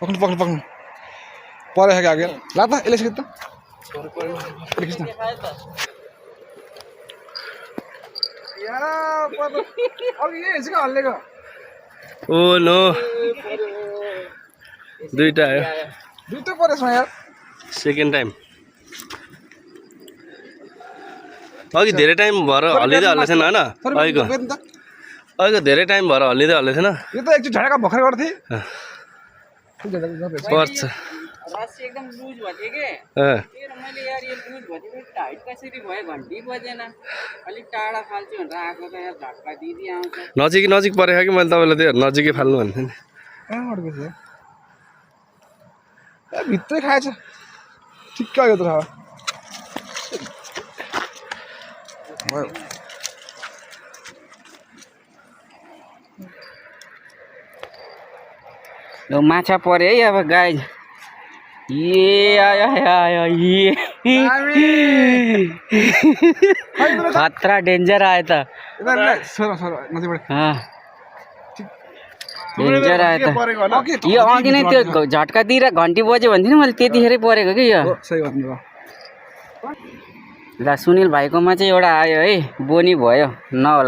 पक्नु पक्नु पक्नु परेछ कि आगे ला त यसले सिक त कृष्ण या पर अघि यही छ हल्लेको ओ नो दुईटा आयो दुईटा परेछ यार सेकेन्ड टाइम अघि धेरै टाइम भएर हल्लिँदै हल्ले थिएन होइन अघिको धेरै टाइम भएर हल्लिँदै हल्ले थिएन यो त एकचोटि झड्का भर्खर गर्थेँ पर्छ रस्सी एकदम लुज भयो के मैले यार यो लुज भयो टाइट कसरी भयो घन्टी बजेन अलिक टाढा फाल्छु भनेर आएको त यार झट्का दिदी आउँछ नजिक परेको कि मैले तपाईँलाई त्यो नजिकै फाल्नु भन्थेँ नि भित्रै खाएछ ठिक्क आयो त ल माछा पर्यो है अब गाई ये आयो ये खतरा डेन्जर आयो त डेन्जर आयो त यो अघि नै त्यो झट्का दिएर घन्टी बज्यो भन्थेँ नि मैले त्यतिखेरै परेको कि यो ल सुनिल भाइकोमा चाहिँ एउटा आयो है बोनी भयो नहोला